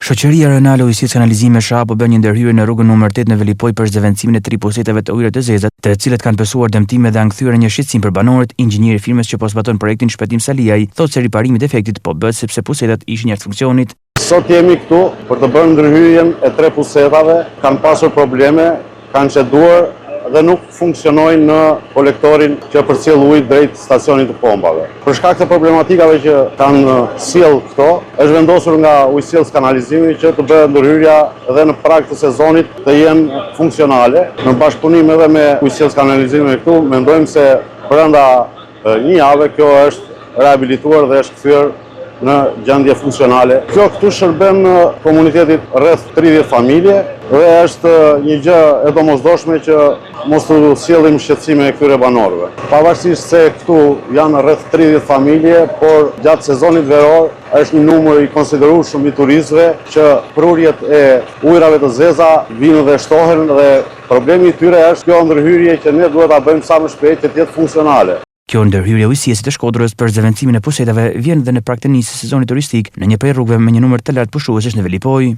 Shoqëria Rajonale Ujësjellës Kanalizime SHA po bën një ndërhyrje në rrugën numër 8 në Velipojë për zëvendësimin e tri pusetave të ujërave të zeza, të cilat kanë pësuar dëmtime dhe janë kthyer në një shqetësim për banorët. Inxhinieri i firmës që po zbaton projektin Shpëtim Saliaj thotë se riparimi i defektit po bëhet sepse pusetat ishin jashtë funksionit. Sot jemi këtu për të bërë ndërhyrjen e tre pusetave, kanë pasur probleme, kanë çeduar dhe nuk funksionojnë në kolektorin që përcjell ujë drejt stacionit të pompave. Për shkak të problematikave që kanë sjellë këto, është vendosur nga ujësjellës kanalizimi që të bëhet ndërhyrja dhe në prag të sezonit të jenë funksionale. Në bashkëpunim edhe me ujësjellës kanalizimin këtu, mendojmë se brenda një jave kjo është rehabilituar dhe është kthyer në gjendje funksionale. Kjo këtu shërben komunitetit rreth 30 familje dhe është një gjë e domosdoshme që mos t'u sjellim shqetësime këtyre banorëve. Pavarësisht se këtu janë rreth 30 familje, por gjatë sezonit veror është një numër i konsiderueshëm i turistëve që prurjet e ujërave të zeza vijnë dhe shtohen dhe problemi i tyre është kjo ndërhyrje që ne duhet ta bëjmë sa më shpejt që të jetë funksionale. Kjo ndërhyrje e ujësjellësit të Shkodrës për zëvendësimin e pusetave vjen dhe në prag të nisjes së sezonit turistik në një prej rrugëve me një numër të lartë pushuesish në Velipojë.